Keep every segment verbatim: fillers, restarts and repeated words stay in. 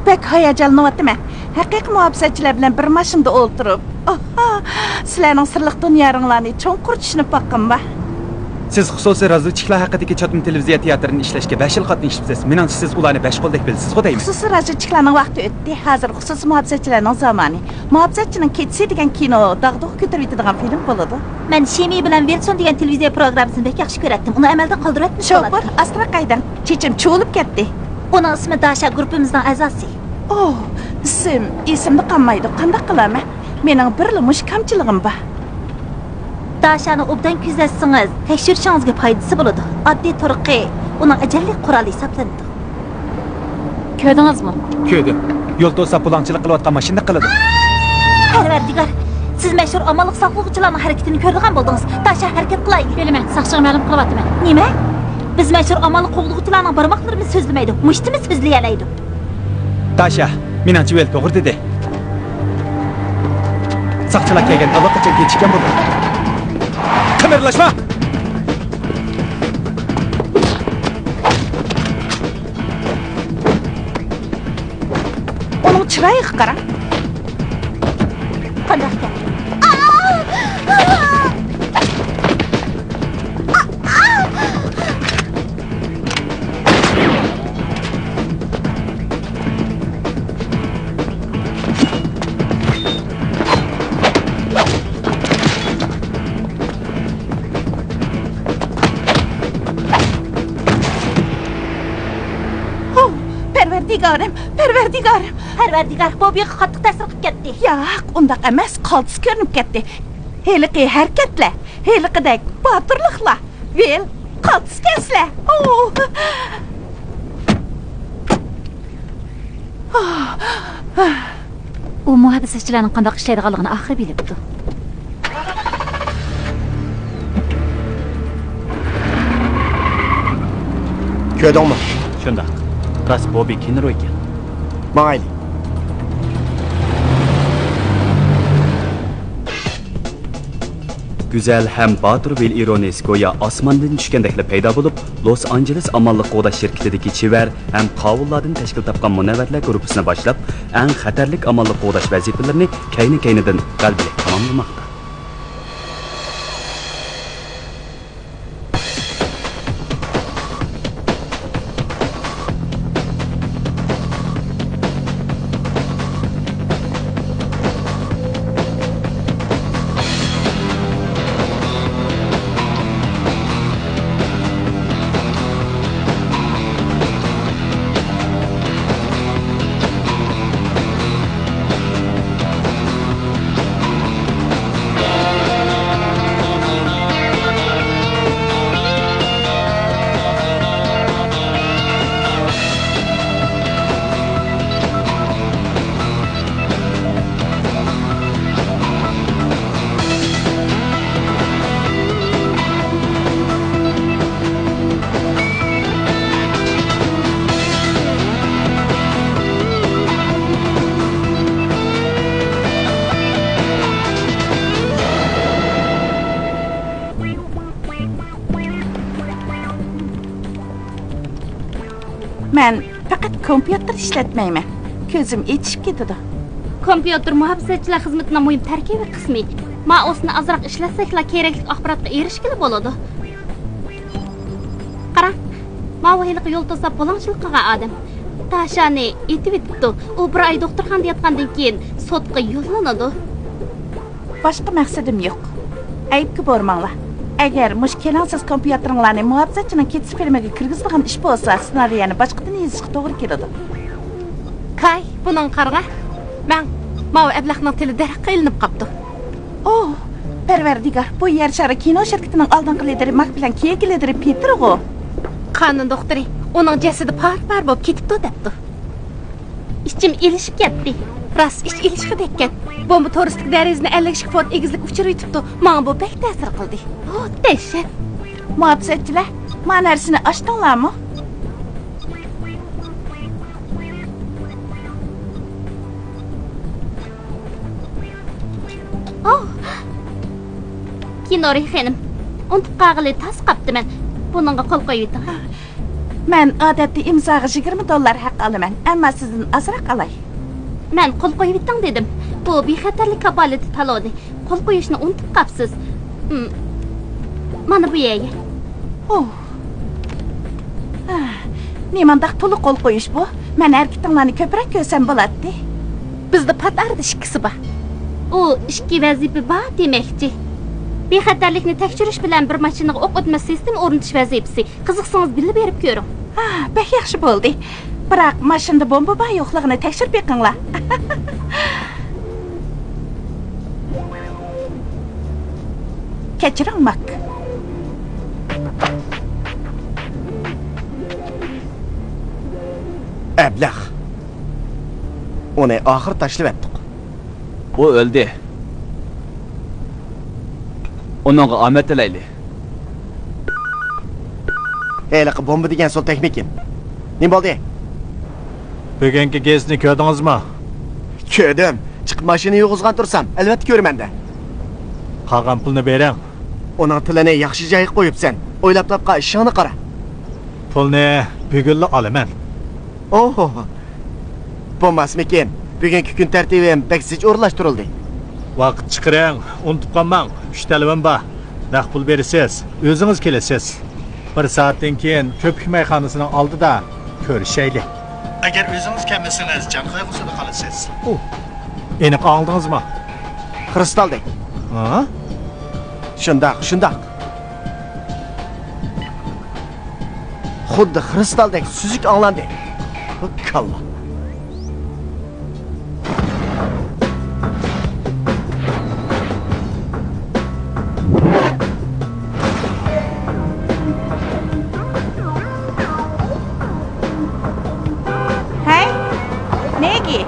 بەك ھاياجانلىنىۋاتىمەن. ھەقىقىي مۇھاپىزەتچىلەر بىلەن بىر ماشىنىدا ئولتۇرۇپ. ئاھا، سىلەرنىڭ سىرلىق دۇنيالىرىڭلارنى چوڭقۇر چۈشىنىپ باققىنىم بار. سىز خۇسۇسىي رادىيوچىلار ھەققىدىكى چاتما تېلېۋىزىيە تىياتىرىنى ئىشلەشكە بەش يىل قاتنىشىپسىز. مېنىڭچە، سىز ئۇلارنى بەش قولدەك بىلىسىزغۇ دەيمەن. خۇسۇسىي رادىيوچىلارنىڭ ۋاقتى ئۆتتى. ھازىر خۇسۇسىي مۇھاپىزەتچىلەرنىڭ زامانى. مۇھاپىزەتچىنىڭ كېچىسى دېگەن كىنو داغدۇغا كۆتۈرۈۋېتىدىغان فىلىم بولىدۇ. مەن شىمى بىلەن ۋىلسون دېگەن تېلېۋىزىيە پروگراممىسىنى بەك ياخشى كۆرەتتىم. ئۇنى ئەمەلدىن قالدۇرۇۋەتمىسە شوپۇر، بولاتتى. ئاستىراق ھەيدەڭ. چېچىم چۇۋۇلۇپ كەتتى. ئۇنىڭ ئىسمى داشا، گۇرۇپپىمىزنىڭ ئەزاسى. ئوھ، ئىسىم ئېسىمدە قالمايدۇ. قانداق قىلارمەن؟ مېنىڭ بىرلا مۇشۇ كامچىلىقىم بار. داشانى ئوبدان كۆزەتسىڭىز، تەكشۈرۈشىڭىزگە پايدىسى بولىدۇ. ئاددىي تۇرقى ئۇنىڭ ئەجەللىك قورالى ھېسابلىنىدۇ. كۆردىڭىزمۇ؟ كۆردۈم. يول توسا بۇلاڭچىلىق قىلىۋاتقان ماشىنىدەك قىلىدۇ. پەرۋەردىگار، سىز مەشھۇر ئامانلىق ساقلىغۇچىلارنىڭ ھەرىكىتىنى كۆرىدىغان بولدىڭىز. داشا، ھەرىكەت قىلايلى. بىلىمەن، ساقچىغا مەلۇم قىلىۋاتىمەن. نېمە؟ بىز مەشھۇر ئامانلىق قوغدىغۇچىلارنىڭ بارماقلىرىمۇ سۆزلىمەيدۇ، مۇشتىمۇ سۆزلىيەلەيدۇ. داشا، مېنىڭچە ۋىل توغرا دېدى. ساقچىلار كەلگەن ئاللىقاچان كېچىككەن بولىدۇ. قىمىرلاشما! ئۇنىڭ چىرايىغا قارا. قانداقكەن؟ ھو، پەرۋەردىگارىم، پەرۋەردىگارىم! پەرۋەردىگار، بوبىغا قاتتىق تەسىر قىلىپ كەتتى. ياق، ئۇنداق ئەمەس، قالتىس كۆرۈنۈپ كەتتى. ھېلىقى ھەرىكەتلەر، ھېلىقىدەك باتۇرلۇقلار. ۋىل، قالتىسكەنسىلەر. ئوھ! ئۇ مۇھاپىزەتچىلەرنىڭ قانداق ئىشلەيدىغانلىقىنى ئاخىرى بىلىپتۇ. كۆردۈڭمۇ؟ شۇنداق. راست بوبى كېنرو ئىكەن. ماڭايلى. گۈزەل ھەم باتۇر ۋىل ئىرونىس گويا ئاسماندىن چۈشكەندەكلا پەيدا بولۇپ، لوس ئانژېلېس ئامانلىق قوغداش شىركىتىدىكى چېۋەر ھەم قاۋۇللاردىن تەشكىل تاپقان مۇنەۋۋەرلەر گۇرۇپپىسىنى باشلاپ، ئەڭ خەتەرلىك ئامانلىق قوغداش ۋەزىپىلىرىنى كەينى-كەينىدىن غەلىبىلىك تاماملىماقتا. مەن پەقەت كومپيۇتېر ئىشلەتمەيمەن. كۆزۈم ئېچىشىپ كېتىدۇ. كومپيۇتېر مۇھاپىزەتچىلەر خىزمىتىنىڭ مۇھىم تەركىبىي قىسمى. مائۇسنى ئازراق ئىشلەتسەكلا، كېرەكلىك ئاخباراتقا ئېرىشكىلى بولىدۇ. قاراڭ، ماۋۇ ھېلىقى يول توساپ بۇلاڭچىلىق قىلغان ئادەم. داشانى ئېتىۋېتىپتۇ. ئۇ بىر ئاي دوختۇرخانىدا ياتقاندىن كېيىن سوتقا يوللىنىدۇ. باشقا مەقسىتىم يوق. ئەيىبكە بورىماڭلار. ئەگەر مۇشۇ كېلەڭسىز كومپيۇتېرىڭلارنى مۇھاپىزەتچىنىڭ كېچىسى فىلىمىگە كىرگۈزىدىغان ئىش بولسا، سېنارىيەنى باشقىدىن يېزىشقا توغرا كېلىدۇ. كاي، بۇنىڭغا قارىغە. مەڭ، ماۋۇ ئەبلەخنىڭ تىلى دەرەخكە ئىلىنىپ قاپتۇ. ئوھ، پەرۋەردىگار، بۇ يەر شارى كىنو شىركىتىنىڭ ئالدىنقى لىدىرى ماك بىلەن كېيىنكى لىدىرى پېتىرغۇ. قانۇن دوختۇرى ئۇنىڭ جەسىتى پار-پار بولۇپ كېتىپتۇ دەپتۇ. ئىچىم ئېلىشىپ كەتتى. راست، ئىچ ئېلىشقۇدەككەن. بومبا تورۇستىكى دېرىزىنى ئەللىك ئىككى فوت ئېگىزلىككە ئۇچۇرۇۋېتىپتۇ. ماڭا بۇ بەك تەسىر قىلدى. ئوھ، دەھشەت. مۇھاپىزەتچىلەر، ما نەرسىنى ئاچتىڭلارمۇ؟ ئوھ! كىنورى خېنىم، ئۇنتۇپ قالغىلى تاس قاپتىمەن. بۇنىڭغا قول قويۇۋېتىڭ. مەن ئادەتتە ئىمزاغا يىگىرمە دوللار ھەق ئالىمەن، ئەمما سىزدىن ئازراق ئالاي. مەن قول قويۇۋېتىڭ دېدىم. بۇ بىخەتەرلىك كاپالىتى تالونى. قول قويۇشنى ئۇنتۇپ قاپسىز. م، مانا بۇ يەرگە. ئوھ. ئاھ، نېمانداق تولا قول قويۇش بۇ؟ مەن ھەرىكىتىڭلارنى كۆپرەك كۆرسەم بولاتتى. بىزدە پات ئارىدا ئىككىسى بار. ئۇ ئىككى ۋەزىپە بار دېمەكچى. بىخەتەرلىكنى تەكشۈرۈش بىلەن بىر ماشىنىغا ئوق ئۆتمەس سىستېما ئورنىتىش ۋەزىپىسى. قىزىقسىڭىز بىللە بېرىپ كۆرۈڭ. ھا، بەك ياخشى بولدى. بىراق ماشىنىدا بومبا بار يوقلۇقىنى تەكشۈرۈپ بېقىڭلار. كەچۈرۈڭ، ماك. ئەبلەخ. ئۇنى ئاخىرى تاشلىۋەتتۇق. ئۇ ئۆلدى. ئۇنىڭغا ئامەت تىلەيلى. ھېلىقى بومبا دېگەن سول تەكمىكىن. نېمە بولدى؟ بۈگۈنكى گېزىتنى كۆردىڭىزمۇ؟ كۆردۈم. چىقىپ ماشىنا يۇغۇزغان تۇرسام، ئەلۋەتتە كۆرىمەن-دە. قالغان پۇلنى بېرىڭ. ئۇنىڭ تىلىنى ياخشى جايغا قويۇپسەن. ئويلاپ تاپقان ئىشىڭنى قارا. پۇلنى بۈگۈنلا ئالىمەن. ئوھو. بولماسمىكىن؟ بۈگۈنكى كۈن تەرتىپىم بەك زىچ ئورۇنلاشتۇرۇلدى. ۋاقىت چىقىرىڭ، ئۇنتۇپ قالماڭ. ئۈچ تەلىپىم بار. نەق پۇل بېرىسىز، ئۆزىڭىز كېلىسىز. بىر سائەتتىن كېيىن كۆپۈك مەيخانىسىنىڭ ئالدىدا كۆرۈشەيلى. ئەگەر ئۆزىڭىز كەلمىسىڭىز، جان قايغۇسىدا قالىسىز. ئۇ، ئېنىق ئاڭلىدىڭىزمۇ؟ خرۇستالدەك. ھا؟ شۇنداق، شۇنداق. خۇددى خرۇستالدەك سۈزۈك ئاڭلاندى. بۇ كاللا. ھەي، مېگگى!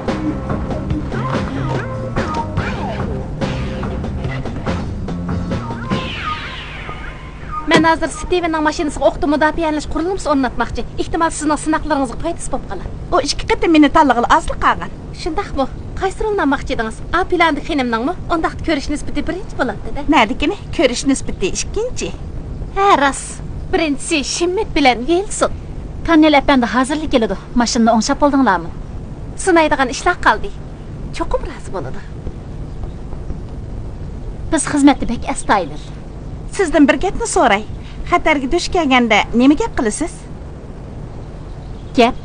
مەن ھازىر ستىۋېننىڭ ماشىنىسىغا ئوقتىن مۇداپىئەلىنىش قۇرۇلمىسى ئورناتماقچى. ئېھتىمال، سىزنىڭ سىناقلىرىڭىزغا پايدىسى بولۇپ قالار. ئۇ ئىككى قېتىم مېنى تاللىغىلى ئازلا قالغان. شۇنداقمۇ؟ قايسى رولنى ئالماقچى ئىدىڭىز؟ ئا پىلاندىكى خېنىمنىڭمۇ؟ ئۇنداقتا كۆرۈش نىسبىتى بىرىنچى بولاتتى-دە. نەدىكىنى؟ كۆرۈش نىسبىتى ئىككىنچى. ھە، راست. بىرىنچىسى شىممىت بىلەن ۋىلسون. كاننېل ئەپەندى ھازىرلا كېلىدۇ. ماشىنىنى ئوڭشاپ بولدۇڭلارمۇ؟ سىنايدىغان ئىشلار قالدى. چوقۇم رازى بولىدۇ. بىز خىزمەتتە بەك ئەستايىدىل. سىزدىن بىر گەپنى سوراي. خەتەرگە دۇچ كەلگەندە نېمە گەپ قىلىسىز؟ گەپ؟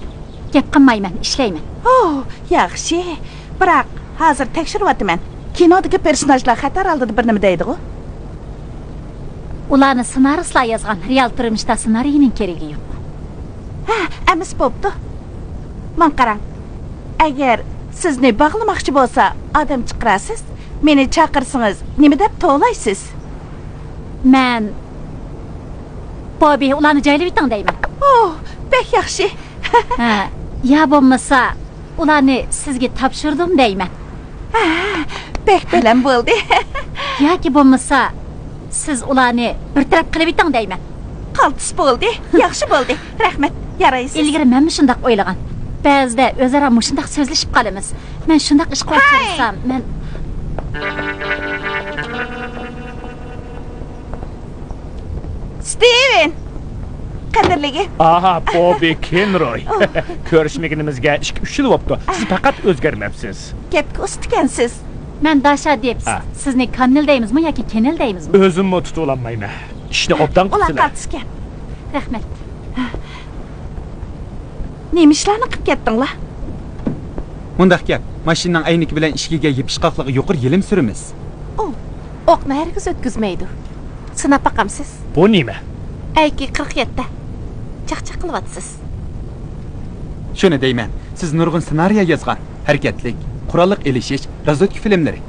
گەپ قىلمايمەن، ئىشلەيمەن. ئوھ، ياخشى. بىراق، ھازىر تەكشۈرۈۋاتىمەن. كىنودىكى پېرسوناژلار خەتەر ئالدىدا بىر نېمە دەيدىغۇ؟ ئۇلارنى سېنارىستلار يازغان، رېئال تۇرمۇشتا سېنارىينىڭ كېرىكى يوق. ھە، ئەمىسە بوپتۇ. ماڭا قاراڭ. ئەگەر سىزنى باغلىماقچى بولسا، ئادەم چىقىرارسىز. مېنى چاقىرسىڭىز، نېمە دەپ توۋلايسىز؟ مەن، بوبى، ئۇلارنى جايلىۋېتىڭ دەيمەن. ئوھ، بەك ياخشى. ھە، يا بولمىسا، ئۇلارنى سىزگە تاپشۇردۇم دەيمەن. ھە، بەك بەلەن بولدى. ياكى بولمىسا، سىز ئۇلارنى بىر تەرەپ قىلىۋېتىڭ دەيمەن. قالتىس بولدى، ياخشى بولدى. رەھمەت، يارايسىز. ئىلگىرى مەنمۇ شۇنداق ئويلىغان. بەزىدە ئۆزئارا مۇشۇنداق سۆزلىشىپ قالىمىز. مەن شۇنداق ئىش قىلىۋاتسام، مەن ستىۋېن! قەدىرلىگىن. ئاھا، بوبى كىنروي. كۆرۈشمىگىنىمىزگە ئىككى، ئۈچ يىل بوپتۇ. سىز پەقەت ئۆزگەرمەپسىز. گەپكە ئۇستىكەنسىز. مەن داشا دېيىپ، ھە. سىزنى كاننېل دەيمىزمۇ ياكى كېنېل دەيمىزمۇ؟ ئۆزۈممۇ تۇتۇۋالالمايمەن. ئىشنى ئوبدان قىلسىلەر. ئۇلار قالتىسكەن. رەھمەت. نېمە ئىشلارنى قىلىپ كەتتىڭلار؟ مۇنداق گەپ، ماشىنىنىڭ ئەينىكى بىلەن ئىشىكىگە يېپىشقاقلىقى يۇقىرى يېلىم سۈرىمىز. ئۇ ئوقنى ھەرگىز ئۆتكۈزمەيدۇ. سىناپ باقامسىز؟ بۇ نېمە؟ ئەيكى قىرىق يەتتە. چاقچاق قىلىۋاتىسىز. شۇنى دەيمەن، سىز نۇرغۇن سېنارىيە يازغان، ھەرىكەتلىك، قوراللىق ئېلىشىش، رازۋېدكا فىلىملىرى.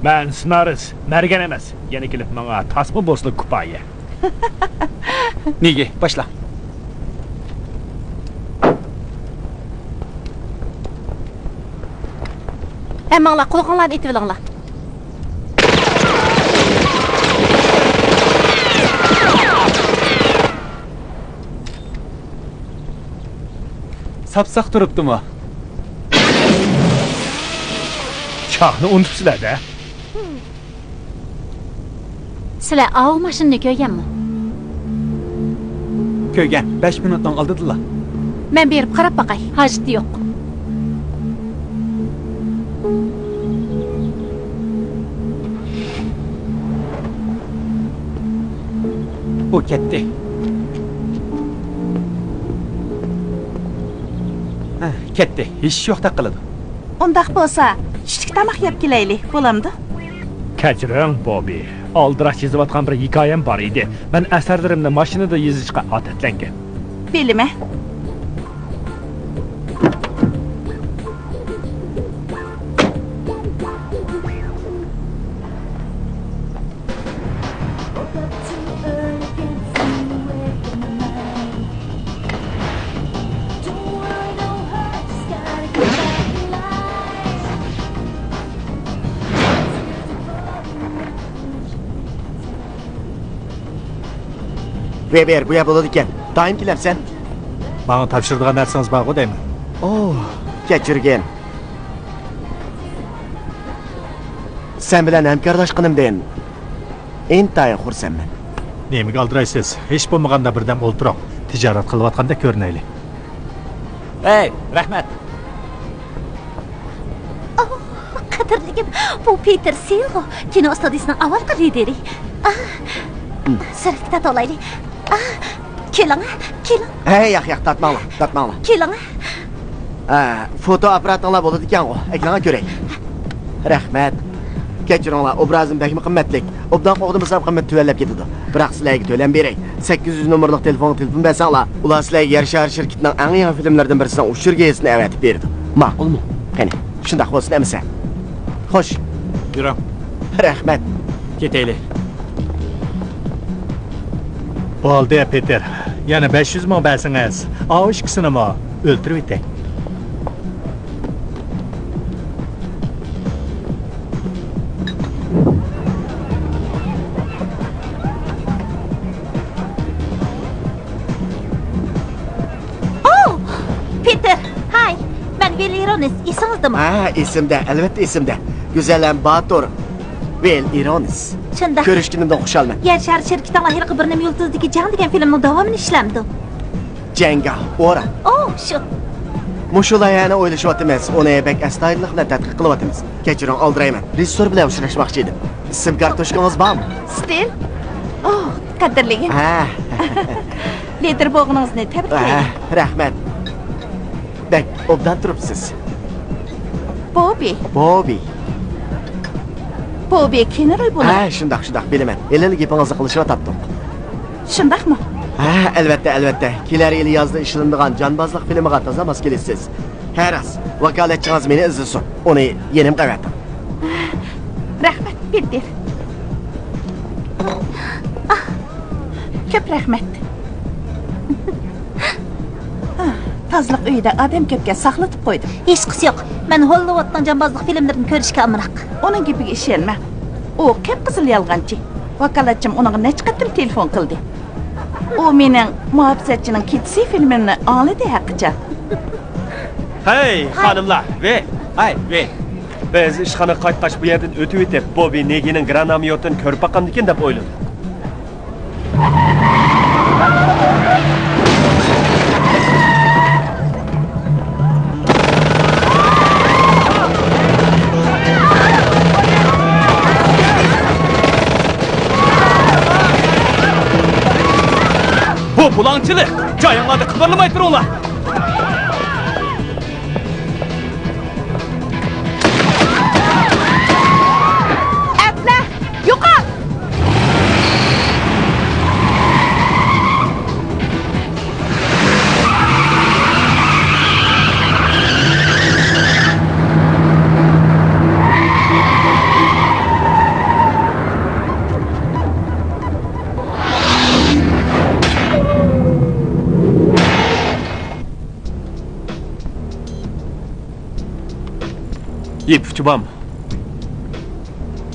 مەن سېنارىست، مەرگەن ئەمەس. يەنە كېلىپ ماڭا تاسما بولسىلا كۇپايە. نېگى، باشلا. ھەممىڭلار قۇلىقىڭلارنى ئېتىۋېلىڭلار. ساپساق تۇرۇپتىمۇ؟ شاھنى ئۇنتۇپسىلەر-دە. سىلەر ئاۋۇ ماشىنىنى كۆرگەنمۇ؟ كۆرگەن، بەش مىنۇتنىڭ ئالدىدىلا. مەن بېرىپ قاراپ باقاي، ھاجىتى يوق. ئۇ كەتتى. ھە، كەتتى. ھېچ يوقتەك قىلىدۇ. ئۇنداق بولسا، چۈشلۈك تاماق يەپ كېلەيلى، بولامدۇ؟ كەچۈرۈڭ، بوبى. ئالدىراش يېزىۋاتقان بىر ھېكايەم بار ئىدى. مەن ئەسەرلىرىمنى ماشىنىدا يېزىشقا ئادەتلەنگەن. بىلىمەن. ۋېبېر، بۇ يەر بولىدىكەن. دائىم كېلەمسەن؟ ماڭا تاپشۇرىدىغان نەرسىڭىز بارغۇ دەيمەن. ئوھ، كەچۈرگىن. سەن بىلەن ھەمكارلاشقىنىمدىن ئىنتايىن خۇرسەنمەن. نېمىگە ئالدىرايسىز؟ ھېچ بولمىغاندا بىردەم ئولتۇرۇڭ. تىجارەت قىلىۋاتقاندەك كۆرۈنەيلى. ھەي، رەھمەت. ئوھ، قەدىرلىكىم، بۇ پېتېر سېلغۇ، كىنو ئىستۇدىيىسىنىڭ ئاۋۋالقى لىدىرى. ئاھ، سۈرەتكە تارتىۋالايلى. ئاھ، كېلىڭە، كېلىڭ. ھەي، ياق، ياق، تارتماڭلار، تارتماڭلار. كېلىڭە. ھە، فوتو ئاپپاراتىڭلار بولىدىكەنغۇ، ئەكىلىڭلار كۆرەي. رەھمەت. كەچۈرۈڭلار، ئوبرازىم بەكمۇ قىممەتلىك. ئوبدان قوغدىمىسام قىممىتى تۆۋەنلەپ كېتىدۇ. بىراق سىلەرگە تۆلەم بېرەي. سەككىز يۈز نومۇرلۇق تېلېفونغا تېلېفون بەرسەڭلار، ئۇلار سىلەرگە يەر شارى شىركىتىنىڭ ئەڭ يېڭى فىلىملىرىدىن بىرسىنىڭ ئۇچۇر گېزىتىنى ئەۋەتىپ بېرىدۇ. ماقۇلمۇ؟ قېنى، شۇنداق بولسۇن ئەمىسە. خوش. يۈرۈڭ. رەھمەت. كېتەيلى. بولدى، پېتېر. يەنە بەش يۈز مىڭ بەرسىڭىز، ئاۋۇ ئىككىسىنىمۇ ئۆلتۈرۈۋېتەي. ئو، پېتېر، ھاي، مەن ۋىل ئىرونىس، ئېسىڭىزدىمۇ؟ ھە، ئېسىمدە، ئەلۋەتتە ئېسىمدە. گۈزەل ھەم باتۇر ۋىل ئىرونىس. شۇنداق. كۆرۈشكىنىمدىن خۇشالمەن. يەر شارى شىركىتىڭلار ھېلىقى بىر نېمە يۇلتۇزدىكى جەڭ دېگەن فىلىمنىڭ داۋامىنى ئىشلەمدۇ؟ جەڭگاھ ئورا. ئو، شۇ. مۇشۇ لايىھەنى ئويلىشىۋاتىمىز. ئۇنى بەك ئەستايىدىللىق بىلەن تەتقىق قىلىۋاتىمىز. كەچۈرۈڭ، ئالدىرايمەن. رېژىسسور بىلەن ئۇچراشماقچى ئىدىم. ئىسىم كارتوچكىڭىز بارمۇ؟ ستىل؟ ئو، قەدىرلىگىن. ھە. لىدىر بولغىنىڭىزنى تەبرىكلەيمەن. ھە، رەھمەت. بەك ئوبدان تۇرۇپسىز. بوبى. بوبى. بوبى كىنو روي بولۇڭ. ھە، شۇنداق، شۇنداق، بىلىمەن. ھېلىلا گېپىڭىزنى قىلىشىۋاتاتتۇق. شۇنداقمۇ؟ ھە، ئەلۋەتتە، ئەلۋەتتە. كېلەر يىلى يازدا ئىشلىنىدىغان جانبازلىق فىلىمىغا تازا ماس كېلىسىز. ھە، راست. ۋاكالەتچىڭىز مېنى ئىزدىسۇن. ئۇنى يېنىمغا ئەۋەتىڭ. رەھمەت، پېتېر. ئاھ، كۆپ رەھمەت. ئاھ، تازىلىق ئۆيىدە ئادەم كۆپكەن، ساقلىتىپ قويدۇم. ھېچقىسى يوق. مەن ھوللىۋۇدنىڭ جامبازلىق فىلىملىرىنى كۆرۈشكە ئامراق. ئۇنىڭ گېپىگە ئىشەنمەڭ. ئۇ قىپقىزىل يالغانچى. ۋاكالەتچىم ئۇنىڭغا نەچچە قېتىم تېلېفون قىلدى. ئۇ مېنىڭ مۇھاپىزەتچىنىڭ كېچىسى فىلىمىمنى ئاڭلىدى ھەقىچان. ھەي، خانىملار، ۋېي، ھەي، ۋېي. بىز ئىشخانىغا قايتقاچ بۇ يەردىن ئۆتۈۋېتىپ، بوبى نېگىنىڭ گراناميوتىنى كۆرۈپ باققاندىكىن دەپ ئويلىدۇق. بۇ بۇلاڭچىلىق! جايىڭلاردا قىمىرلىماي تۇرۇڭلار! ئەپلە! يوقال! يىپ ئۇچى بارمۇ؟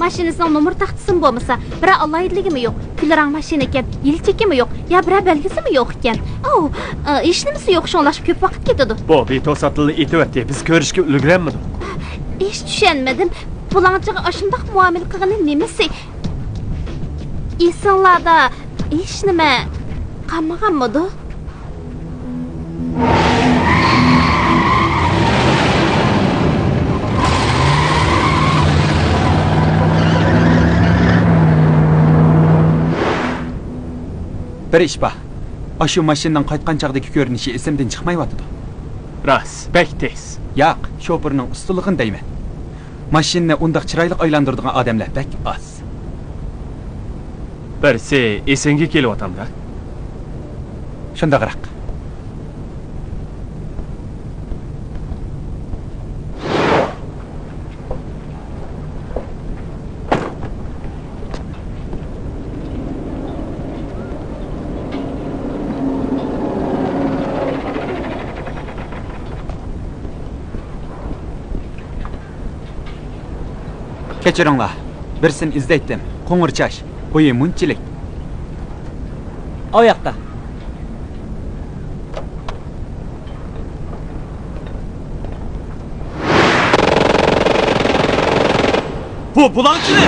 ماشىنىسىنىڭ نومۇر تاختىسىمۇ بولمىسا، بىرەر ئالاھىدىلىكىمۇ يوق. كۈل رەڭ ماشىنا ئىكەن، يىل چېكىمۇ يوق، يا بىرەر بەلگىسىمۇ يوق ئىكەن. ئاۋۇ، ئە، ھېچنېمىسى يوق، شۇڭلاشقا كۆپ ۋاقىت كېتىدۇ. بوبى توساتتىنلا ئېتىۋەتتى، بىز كۆرۈشكە ئۈلگۈرەلمىدۇق. ھېچ چۈشەنمىدىم. بۇلاڭچىغا ئاشۇنداق مۇئامىلە قىلغىنى نېمىسى؟ ئېسىڭلاردا ھېچنېمە قالمىغانمىدۇ؟ بىر ئىش بار. ئاشۇ ماشىنىنىڭ قايتقان چاغدىكى كۆرۈنۈشى ئېسىمدىن چىقمايۋاتىدۇ. راست، بەك تېز. ياق، شوپۇرنىڭ ئۇستىلىقىنى دەيمەن. ماشىنىنى ئۇنداق چىرايلىق ئايلاندۇرىدىغان ئادەملەر بەك ئاز. بىرسى ئېسىڭگە كېلىۋاتامدا؟ شۇنداقراق. كەچۈرۈڭلار، بىرسىنى ئىزدەيتتىم. قوڭۇر چاچ، بويى مۇنچىلىك. ئاۋۇ ياقتا. بۇ بۇلاڭچىنى!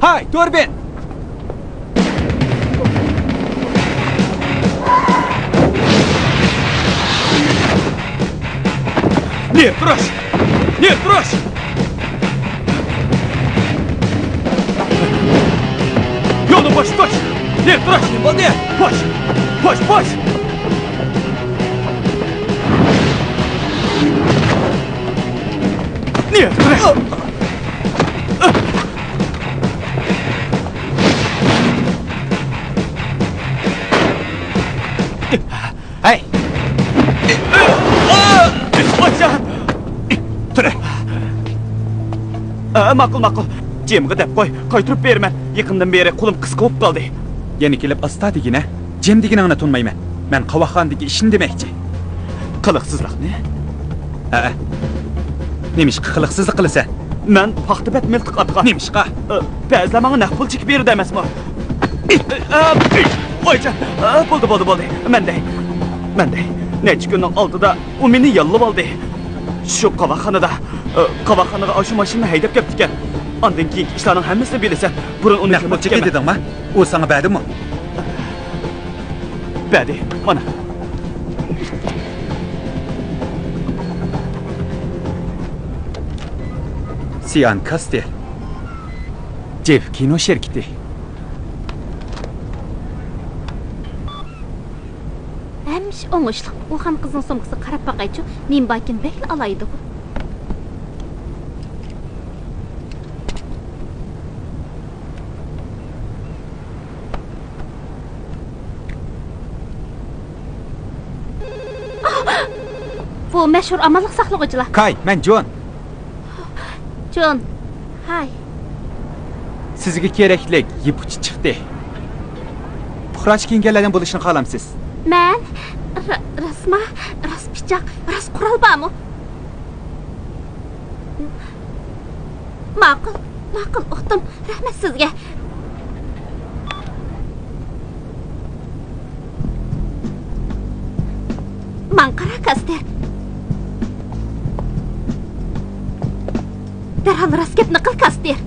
ھاي، دوربىن! نېرى تۇرۇش! نېرى تۇرۇش! يولنى بوش تۇت! نېرى تۇرۇش! بولدى! بوش! بوش، بوش! نېرى تۇرۇش! ھەي! تۇرە! ئا، ماقۇل، ماقۇل. جىمغا دەپ قوي، قايتۇرۇپ بېرىمەن. يېقىندىن بېرى قولۇم قىسقا بولۇپ قالدى. يەنە كېلىپ ئاستا دېگىنە؟ جىم دېگىنىڭنى تونۇمايمەن. مەن قاۋاقخانىدىكى ئىشنى دېمەكچى. قىلىقسىزلىقنى؟ ھەئە. نېمىشقا قىلىقسىزلىق قىلىسەن؟ مەن پاختا بەت مىلتىق ئاتقان. نېمىشقا؟ ئە، بەزىلەر ماڭا نەق پۇل چېكىپ بېرىدۇ ئەمەسمۇ؟ ئە، ۋايجان، ئە، بولدى، بولدى، بولدى. مەن دەي، مەن دەي. نەچچە كۈننىڭ ئالدىدا ئۇ مېنى ياللىۋالدى. شۇ قاۋاقخانىدا، ئە، قاۋاقخانىغا ئاشۇ ماشىنىنى ھەيدەپ كەپتىكەن. ئاندىن كېيىنكى ئىشلارنىڭ ھەممىسىنى بىلىسەن. بۇرۇن ئۇنى نەق پۇل چېكىپ دېدىڭما؟ ئۇ ساڭا بەردىمۇ؟ بەردى، مانا. سىئان كاستېر. جېف كىنو شىركىتى. ھەممە ئىش ئوڭۇشلۇق. ئۇ خان قىزنىڭ سومكىسىغا قاراپ باقايچۇ، نېمە باركىن بەكلا ئالايدىغۇ. بۇ مەشھۇر ئامانلىق ساقلىغۇچىلار. كاي، مەن جون. جون، ھاي. سىزگە كېرەكلىك يىپ ئۇچى چىقتى. پۇقراچە كىيىنگەنلەردىن بولۇشنى خالامسىز؟ مەن؟ ر-، راستما؟ راست پىچاق، راست قورال بارمۇ؟ ماقۇل، ماقۇل، ئۇقتۇم. رەھمەت سىزگە. ماڭا قارا، كاستېر. دەرھال راست گەپنى قىل، كاستېر.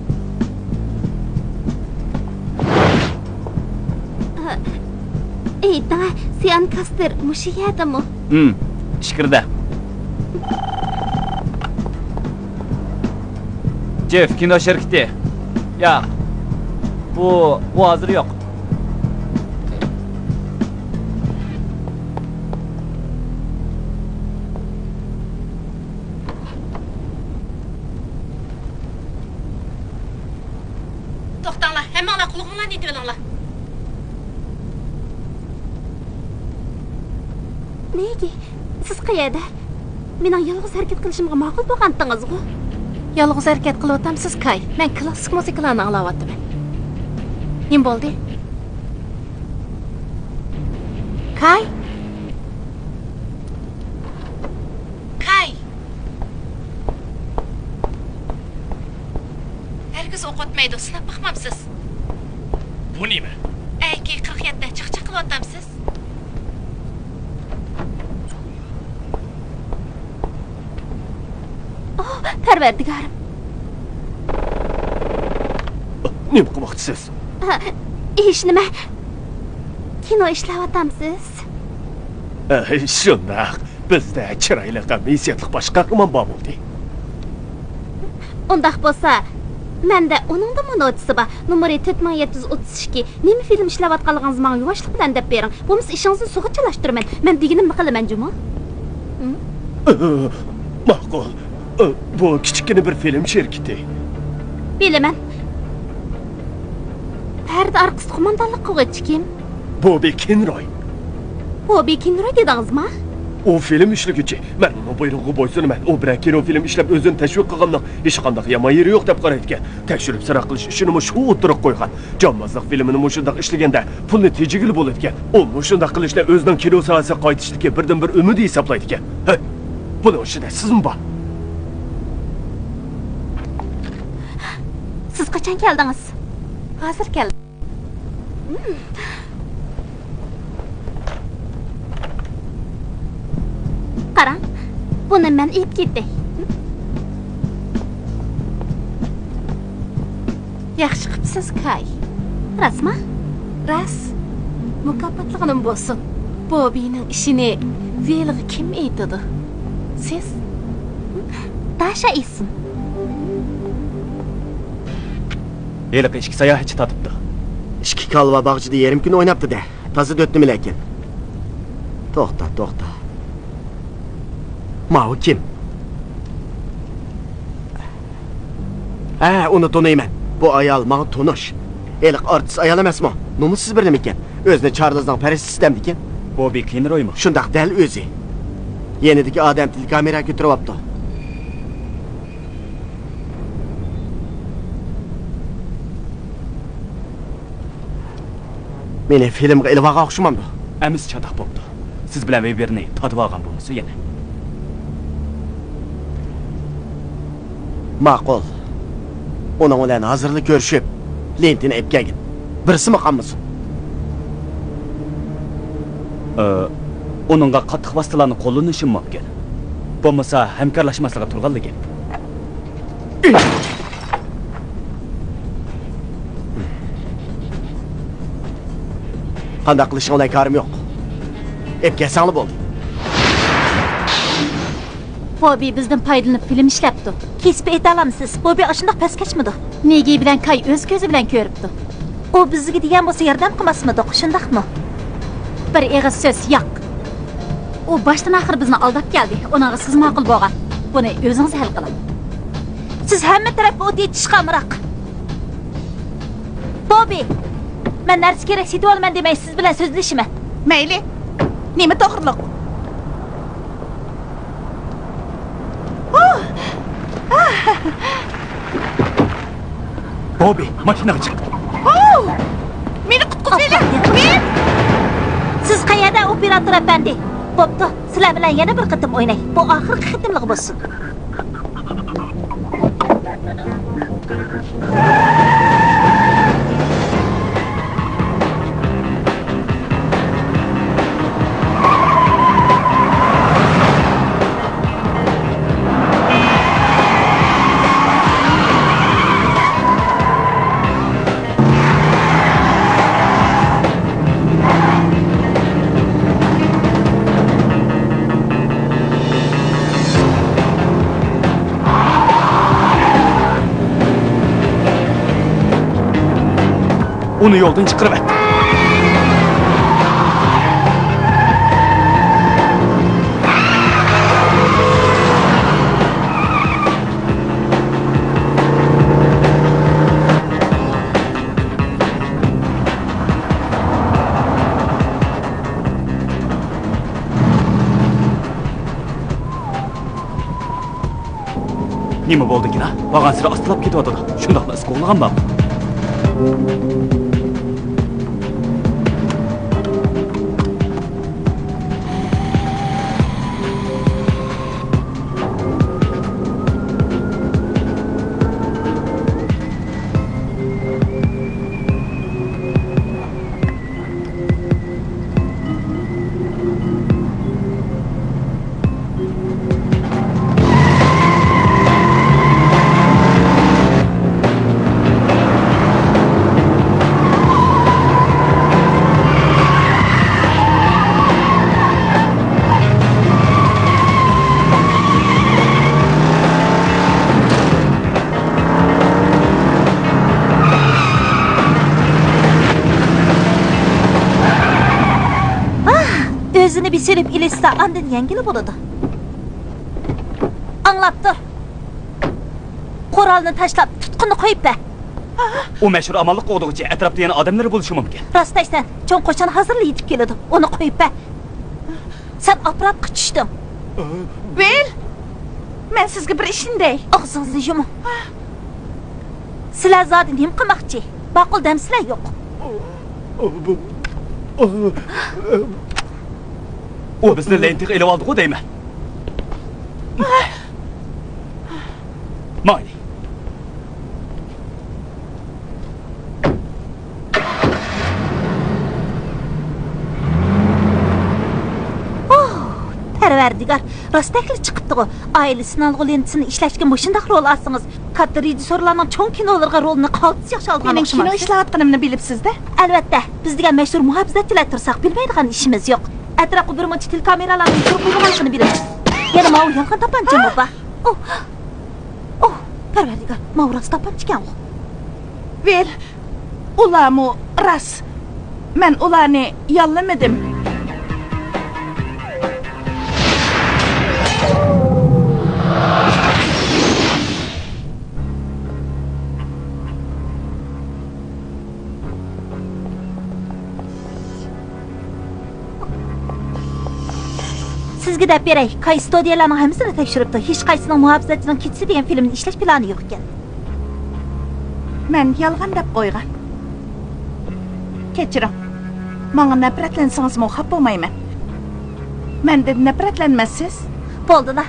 ئېيتىڭە، سىئان كاستېر مۇشۇ يەردىمۇ؟ ھىم، ئىچكىرىدە. جېف كىنو شىركىتى. ياق. ئۇ، ئۇ ھازىر يوق. توختاڭلار، ھەممىڭلار قۇلىقىڭلارنى يېتىۋېلىڭلار. نېگى؟ سىز قەيەردە؟ مېنىڭ يالغۇز ھەرىكەت قىلىشىمغا ماقۇل بولغانتىڭىزغۇ؟ يالغۇز ھەرىكەت قىلىۋاتامسىز، كاي؟ مەن كلاسسىك مۇزىكىلارنى ئاڭلاۋاتىمەن. نېمە بولدى؟ كاي؟ كاي! ھەرگىز ئوق ئۆتمەيدۇ، سىناپ باقمامسىز؟ بۇ نېمە؟ ئەيكى قىرىق يەتتە، چاقچاق قىلىۋاتامسىز؟ ئوھ، پەرۋەردىگارىم! نېمە قىلماقچىسىز؟ ھېچ نېمە. كىنو ئىشلەۋاتامسىز؟ ئە، شۇنداق. بىزدە چىرايلىق ھەم ھېسسىياتلىق باش قەھرىمان بار بولدى. ئۇنداق بولسا، مەندە ئۇنىڭدىنمۇ نوتىسى بار. نومۇرى تۆت مىڭ يەتتە يۈز ئوتتۇز ئىككى. نېمە فىلىم ئىشلەۋاتقانلىقىڭىزنى ماڭا يۇۋاشلىق بىلەن دەپ بېرىڭ. بولمىسا ئىشىڭىزنى سۇغا چىلاشتۇرىمەن. مەن دېگىنىمنى قىلىمەن جۇمۇ. ماقۇل. بۇ كىچىككىنە بىر فىلىم شىركىتى. بىلىمەن. پەردە ئارقىسىدا قوماندانلىق قىلغۇچى كىم؟ بوبى كىنروي. بوبى كىنروي دېدىڭىزما؟ ئۇ فىلىم ئىشلىگۈچى. مەن ئۇنىڭ بۇيرۇقىغا بويسۇنىمەن. ئۇ بىرەر كىنو فىلىم ئىشلەپ ئۆزىنى تەشۋىق قىلغاننىڭ ھېچقانداق يامان يېرى يوق دەپ قارايدىكەن. تەكشۈرۈپ سىناق قىلىش ئىشىنىمۇ شۇ ئوتتۇرىغا قويغان. جانبازلىق فىلىمىنى مۇشۇنداق ئىشلىگەندە پۇلنى تېجىگىلى بولىدىكەن. ئۇ مۇشۇنداق قىلىشنى ئۆزىنىڭ كىنو ساھەسىگە قايتىشتىكى بىردىنبىر ئۈمىدى ھېسابلايدىكەن. ھەي، بۇنىڭ ئىچىدە سىزمۇ بار. سىز قاچان كەلدىڭىز؟ ھازىر كەلدىم. قاراڭ، بۇنى مەن ئېلىپ كېتەي. ياخشى قىپسىز، كاي. راستما؟ راست. مۇكاپاتلىغىنىم بولسۇن. بوبىنىڭ ئىشىنى ۋىلغا كىم ئېيتىدۇ؟ سىز؟ داشا ئېيتسۇن. ھېلىقى ئىككى ساياھەتچى تارتىپتۇ. ئىككى كالۋا باغچىدا يېرىم كۈن ئويناپتۇ-دە. تازا دۆتنىمىلەكەن. توختا، توختا. ماۋۇ كىم؟ ھە، ئۇنى تونۇيمەن. بۇ ئايال ماڭا تونۇش. ھېلىقى ئارتىس ئايال ئەمەسمۇ؟ نومۇسسىز بىر نېمىكەن. ئۆزىنى چارلىزنىڭ پەرىشتىسى دەمدىكەن. بوبى كىنرويمۇ؟ شۇنداق، دەل ئۆزى. يېنىدىكى ئادەم تېلېكامېرا كۆتۈرۈۋاپتۇ. مېنى فىلىمغا ئېلىۋالغان ئوخشىمامدۇ؟ ئەمىسە چاتاق بوپتۇ. سىز بىلەن ۋېبېرنى تارتىۋالغان بولمىسۇن يەنە. ماقۇل. ئۇنىڭ بىلەن ھازىرلا كۆرۈشۈپ، لېنتىنى ئېلىپ كەلگىن. بىرسىمۇ قالمىسۇن. ئى، ئۇنىڭغا قاتتىق ۋاسىتىلارنى قوللىنىشىم مۇمكىن. بولمىسا ھەمكارلاشماسلىقى تۇرغانلا گەپ. قانداق قىلىشىڭ بىلەن كارىم يوق. ئېلىپ كەلسەڭلا بولدى. بوبى بىزدىن پايدىلىنىپ فىلىم ئىشلەپتۇ. كېسىپ ئېيتالامسىز، بوبى ئاشۇنداق پەسكەشمىدۇ. نېگى بىلەن كاي ئۆز كۆزى بىلەن كۆرۈپتۇ. ئۇ بىزگە دېگەن بولسا ياردەم قىلماسمىدۇق، شۇنداقمۇ؟ بىر ئېغىز سۆز ياق. ئۇ باشتىن ئاخىر بىزنى ئالداپ كەلدى. ئۇنىڭغا سىز ماقۇل بولغان. بۇنى ئۆزىڭىز ھەل قىلىڭ. سىز ھەممە تەرەپكە ئوت ئېچىشقا ئامراق. بوبى، مەن نەرسە كېرەك سېتىۋالىمەن دېمەي سىز بىلەن سۆزلىشىمەن. مەيلى. نېمە توغرىلىق؟ بوبى، ماشىنىغا چىق. مېنى قۇتقۇزۇۋېلىڭ. مېنى. سىز قەيەردە، ئوپېراتور ئەپەندى؟ بوپتۇ، سىلەر بىلەن يەنە بىر قېتىم ئويناي. بۇ ئاخىرقى قېتىملىق بولسۇن. ئۇنى يولدىن چىقىرىۋەت. نېمە بولدىكىنا؟ بارغانسېرى ئاستىلاپ كېتىۋاتىدۇ. شۇنداقلا ئىز قوغلىغان بارمۇ؟ بېسىرىپ ئېلىشسا، ئاندىن يەڭگىلى بولىدۇ. ئاڭلاپ تۇر. قورالنى تاشلاپ، تۇتقۇننى قويۇپ بەر. ئۇ مەشھۇر ئامانلىق قوغدىغۇچى، ئەتراپتا يەنە ئادەملىرى بولۇشى مۇمكىن. راست دەيسەن، چوڭ قوشۇن ھازىرلا يېتىپ كېلىدۇ. ئۇنى قويۇپ بەر. سەن ئاپپاراتقا چۈشتۈڭ. ۋىل، مەن سىزگە بىر ئىشنى دەي. ئاغزىڭىزنى يۇمۇڭ. سىلەر زادى نېمە قىلماقچى؟ ماقۇل دەمسىلەر يوق. ئۇ بىزنى لېنتىغا ئېلىۋالدىغۇ دەيمەن. مايلى. ئوھ، پەرۋەردىگار، راستەكلا چىقىپتىغۇ. ئائىلىسىنىڭ لېنتىسىنى ئىشلەشكە مۇشۇنداق رول ئالسىڭىز، كاتتا رېژىسسورلارنىڭ چوڭ كىنولىرىغا رولىنى قالتىس ياخشى ئالىدىغان مېنىڭ كىنو ئوخشىمامسىز؟ ئىشلەۋاتقىنىمنى بىلىپسىز-دە؟ ئەلۋەتتە، بىز دېگەن مەشھۇر مۇھاپىزەتچىلەر تۇرساق، بىلمەيدىغان ئىشىمىز يوق. ئەتراپقا بىر مۇنچە تېلېكامېرالارنىڭ تۇرۇپ قويغانلىقىنى بىلىمىز. يەنە ماۋۇ يالغان تاپانچىمۇ بار. ئوھ! ئوھ، پەرۋەردىگار، ماۋۇ راست تاپانچىكەنغۇ. ۋىل، ئۇلارمۇ راست. مەن ئۇلارنى ياللىمىدىم. سىزگە دەپ بېرەي، كاي ستۇدىيەلەرنىڭ ھەممىسىنى تەكشۈرۈپتۇ. ھېچقايسىنىڭ مۇھاپىزەتچىنىڭ كېچىسى دېگەن فىلىمنى ئىشلەش پىلانى يوق ئىكەن. مەن يالغان دەپ قويغان. كەچۈرۈڭ. ماڭا نەپرەتلەنسىڭىزمۇ خاپا بولمايمەن. مەندىن نەپرەتلەنمەسسىز؟ بولدىلا.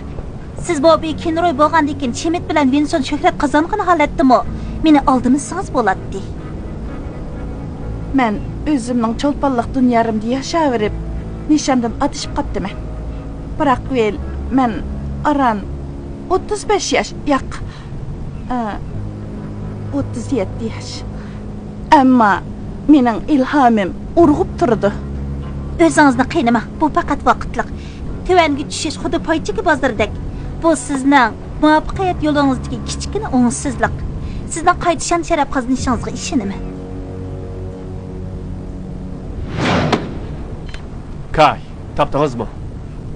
سىز بوبى كىنروي بولغاندىن كېيىن شىمىت بىلەن ۋىنسون شۆھرەت قازانغان ھالەتتىمۇ مېنى ئالدىمىسىڭىز بولاتتى. مەن ئۆزۈمنىڭ چولپانلىق دۇنيامدا ياشاۋېرىپ، نىشاندىن ئادىشىپ قاپتىمەن. بىراق ۋىل، مەن ئاران ئوتتۇز بەش ياش، ياق، ئە، ئوتتۇز يەتتە ياش. ئەمما مېنىڭ ئىلھامىم ئۇرغۇپ تۇرىدۇ. ئۆزىڭىزنى قىينىماڭ، بۇ پەقەت ۋاقىتلىق. تۆۋەنگە چۈشۈش خۇددى پايچېكى بازىرىدەك. بۇ سىزنىڭ مۇۋەپپەقىيەت يولىڭىزدىكى كىچىككىنە ئوڭۇشسىزلىق. سىزنىڭ قايتا شان-شەرەپ قازىنىشىڭىزغا ئىشىنىمەن. كاي، تاپتىڭىزمۇ؟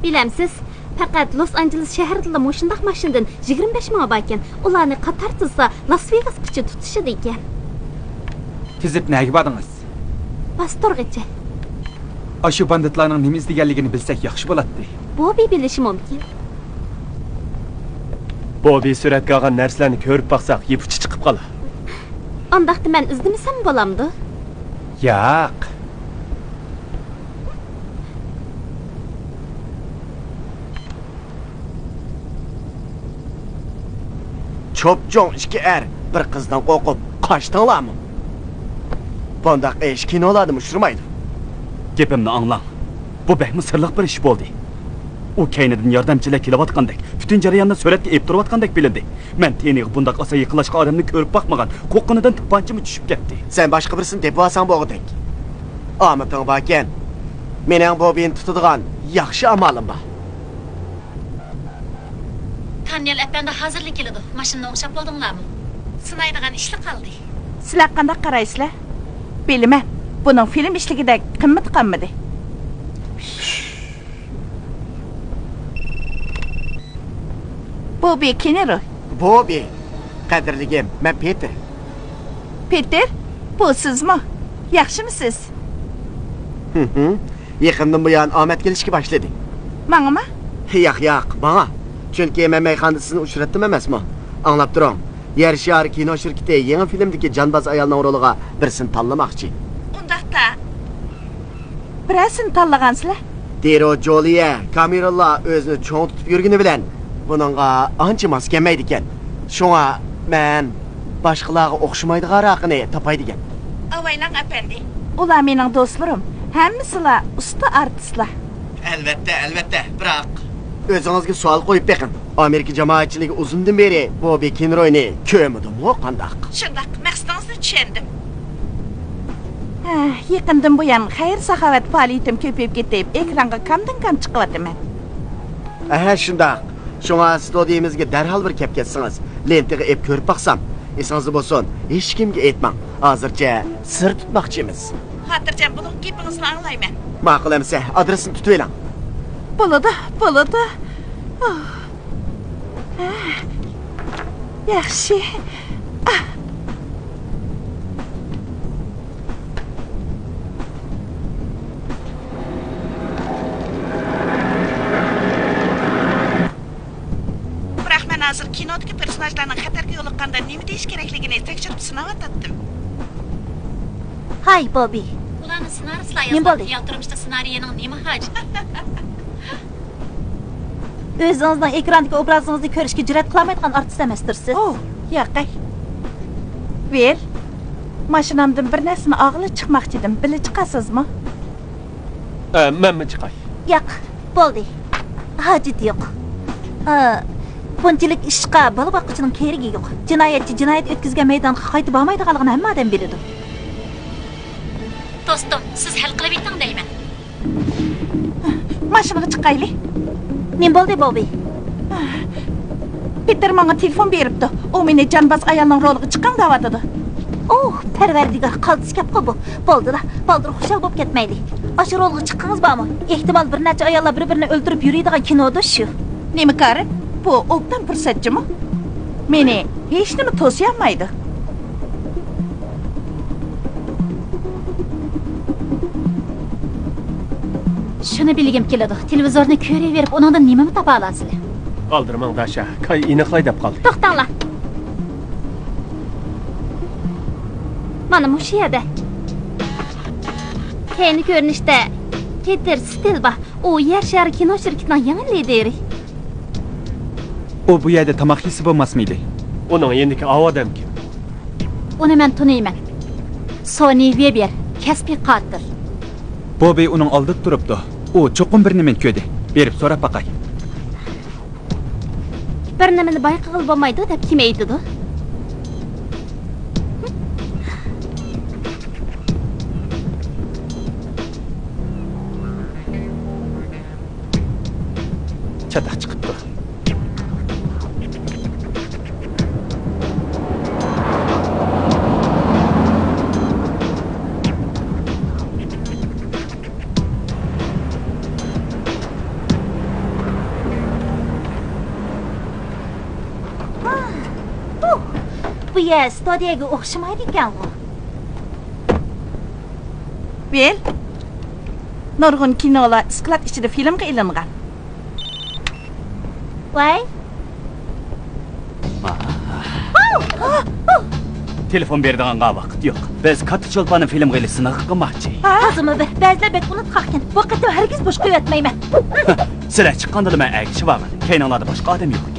بىلەمسىز، پەقەت لوس ئانژېلېس شەھىرىدىلا مۇشۇنداق ماشىنىدىن يىگىرمە بەش مىڭى باركەن. ئۇلارنى قاتار تىزسا، لاس ۋېگاسقىچە تۇتىشىدىكەن. تىزىپ نەگە باردىڭىز؟ باستورغىچە. ئاشۇ باندىتلارنىڭ نېمە ئىزدىگەنلىكىنى بىلسەك ياخشى بولاتتى. بوبى بىلىشى مۇمكىن. بوبى سۈرەتكە ئالغان نەرسىلەرنى كۆرۈپ باقساق، يىپ ئۇچى چىقىپ قالار. ئانداقتا مەن ئىزدىمىسەم بولامدۇ؟ ياق. چوپچوڭ ئىككى ئەر بىر قىزدىن قورقۇپ قاچتىڭلارمۇ؟ بۇنداق ئىش كىنولاردىمۇ ئۇچرىمايدۇ. گېپىمنى ئاڭلاڭ. بۇ بەكمۇ سىرلىق بىر ئىش بولدى. ئۇ كەينىدىن ياردەمچىلەر كېلىۋاتقاندەك، پۈتۈن جەرياننى سۈرەتكە ئېلىپ تۇرۇۋاتقاندەك بىلىندى. مەن تېنىغا بۇنداق ئاسان يېقىنلاشقان ئادەمنى كۆرۈپ باقمىغان، قورققىنىدىن تاپانچىمۇ چۈشۈپ كەتتى. سەن باشقا بىرسىنى تېپىۋالساڭ بولغۇدەك. ئامىتىڭ باركەن. مېنىڭ بوبىنى تۇتىدىغان ياخشى ئامالىم بار. تانيەل ئەپەندى ھازىرلا كېلىدۇ. ماشىنىنى ئوڭشاپ بولدۇڭلارمۇ؟ سىنايدىغان ئىشلا قالدى. سىلەر قانداق قارايسىلەر؟ بىلىمەن، بۇنىڭ فىلىم ئىشلىكىدەك قىممىتى قالمىدى. بوبى كىنروي. بوبى. قەدىرلىكىم، مەن پېتېر. پېتېر، بۇ سىزمۇ؟ ياخشىمۇسىز؟ ھىم. يېقىندىن بۇيان ئامەت كېلىشكە باشلىدى. ماڭىمۇ؟ ياق، ياق، ماڭا. چۈنكى مەن مەيخانىدا سىزنى ئۇچراتتىم ئەمەسمۇ؟ ئاڭلاپ تۇرۇڭ. يەر شارى كىنو شىركىتى يېڭى فىلىمدىكى جانباز ئايالنىڭ رولىغا بىرسىنى تاللىماقچى. ئۇنداقتا، بىرەرسىنى تاللىغانسىلەر؟ دېرو جولىيە، كامېرونلار ئۆزىنى چوڭ تۇتۇپ يۈرگىنى بىلەن بۇنىڭغا ئانچە ماس كەلمەيدىكەن. شۇڭا مەن باشقىلارغا ئوخشىمايدىغانراقىنى تاپاي دېگەن. ئاۋايلاڭ ئەپەندى، ئۇلار مېنىڭ دوستلىرىم، ھەممىسىلا ئۇستا ئارتىسلار. ئەلۋەتتە، ئەلۋەتتە، بىراق. ئۆزىڭىزگە سوئال قويۇپ بېقىڭ. ئامېرىكا جامائەتچىلىكى ئۇزۇندىن بېرى بوبى كىنروينى كۆرمىدىمۇ قانداق؟ شۇنداق، مەقسىتىڭىزنى چۈشەندىم. ھە، يېقىندىن بۇيان خەير-ساخاۋەت پائالىيىتىم كۆپىيىپ كېتىپ، ئېكرانغا كامدىن-كام چىقىۋاتىمەن. ئەھە، شۇنداق. شۇڭا ستۇدىيىمىزگە دەرھال بىر كەپ كەتسىڭىز، لېنتىغا ئېپ كۆرۈپ باقسام. ئېسىڭىزدە بولسۇن، ھېچكىمگە ئېيتماڭ. ھازىرچە سىر تۇتماقچىمىز. خاتىرجەم بولۇڭ، گېپىڭىزنى ئاڭلايمەن. ماقۇل ئەمىسە، ئادرېسنى تۇتۇۋېلىڭ. بولىدۇ، بولىدۇ. ئاھ. ھە. ياخشى. ئاھ. بىراق مەن ھازىر كىنودىكى پېرسوناژلارنىڭ خەتەرگە يولۇققاندا نېمە دېيىش كېرەكلىكىنى تەكشۈرۈپ سىناۋاتاتتىم. ھاي، بوبى. ئۇلارنى سېنارىستلار نېمە يازغان، بولدى؟ رېئال تۇرمۇشتا سېنارىيەنىڭ نېمە ھاجىتى؟ ئۆزىڭىزنىڭ ئېكراندىكى ئوبرازىڭىزنى كۆرۈشكە جۈرئەت قىلالمايدىغان ئارتىس ئەمەستۇر سىز. ئوھ، ياقەي. ۋىل، ماشىنامدىن بىر نەرسىنى ئالغىلى چىقماقچىدىم. بىللە چىقاسىزمۇ؟ ئە، مەنمۇ چىقاي؟ ياق، بولدى. ھاجىتى يوق. ئا، بۇنچىلىك ئىشقا بالا باققۇچىنىڭ كېرىكى يوق. جىنايەتچى جىنايەت ئۆتكۈزگەن مەيدانغا قايتا بارمايدىغانلىقىنى ھەممە ئادەم بىلىدۇ. دوستۇم، سىز ھەل قىلىۋېتىڭ دەيمەن. ماشىنىغا چىقايلى. نېمە بولدى، بوبى؟ پېتېر ماڭا تېلېفون بېرىپتۇ. ئۇ مېنى جانباز ئايالنىڭ رولىغا چىقىڭ دەۋاتىدۇ. ئوھ، پەرۋەردىگار، قالتىس گەپقۇ بۇ. بولدىلا، بالدۇر خۇشال بولۇپ كەتمەيلى. ئاشۇ رولغا چىققىڭىز بارمۇ؟ ئېھتىمال، بىر نەچچە ئاياللار بىر-بىرىنى ئۆلتۈرۈپ يۈرىدىغان كىنودۇ شۇ. نېمە كارىم؟ بۇ ئوبدان پۇرسەتچىمۇ؟ مېنى ھېچنېمە توسۇيالمايدۇ. شۇنى بىلگۈم كېلىدۇ، تېلېۋىزورنى كۆرۈۋېرىپ، ئۇنىڭدىن نېمىمۇ تاپالارسىلەر؟ ئالدىرىماڭ، داشا. كاي ئېنىقلاي دەپ قالدى. توختاڭلار. مانا مۇشۇ يەردە. كەينى كۆرۈنۈشتە پېتېر ستېل بار. ئۇ يەر شارى كىنو شىركىتىنىڭ يېڭى لىدىرى. ئۇ بۇ يەردە تاماق يېسە بولماسمىدى؟ ئۇنىڭ يېنىدىكى ئاۋۇ ئادەم كىم؟ ئۇنى مەن تونۇيمەن. سونى ۋېبېر، كەسپىي قاتىل. بوبى ئۇنىڭ ئالدىدا تۇرۇپتۇ. ئۇ چوقۇم بىر نېمىنى كۆردى. بېرىپ سوراپ باقاي. بىر نېمىنى بايقىغىلى بولمايدۇ دەپ كىم ئېيتىدۇ؟ چاتاق چىقىپتۇ. بۇ يەر ستۇدىيەگە ئوخشىمايدىكەنغۇ. ۋىل، نۇرغۇن كىنولار سكلات ئىچىدە فىلىمغا ئېلىنغان. ۋاي. تېلېفون بېرىدىغانغا ۋاقىت يوق. بىز كاتتا چولپاننى فىلىمغا ئېلىش سىنىقى قىلماقچى. تازىمۇ بىر، بەزىلەر بەك ئۇنتۇقاقكەن. بۇ قېتىم ھەرگىز بوش قويۇۋەتمەيمەن. سىلەر چىققاندىلا مەن ئەگىشىۋالغان. كەينىڭلاردا باشقا ئادەم يوق ئىكەن.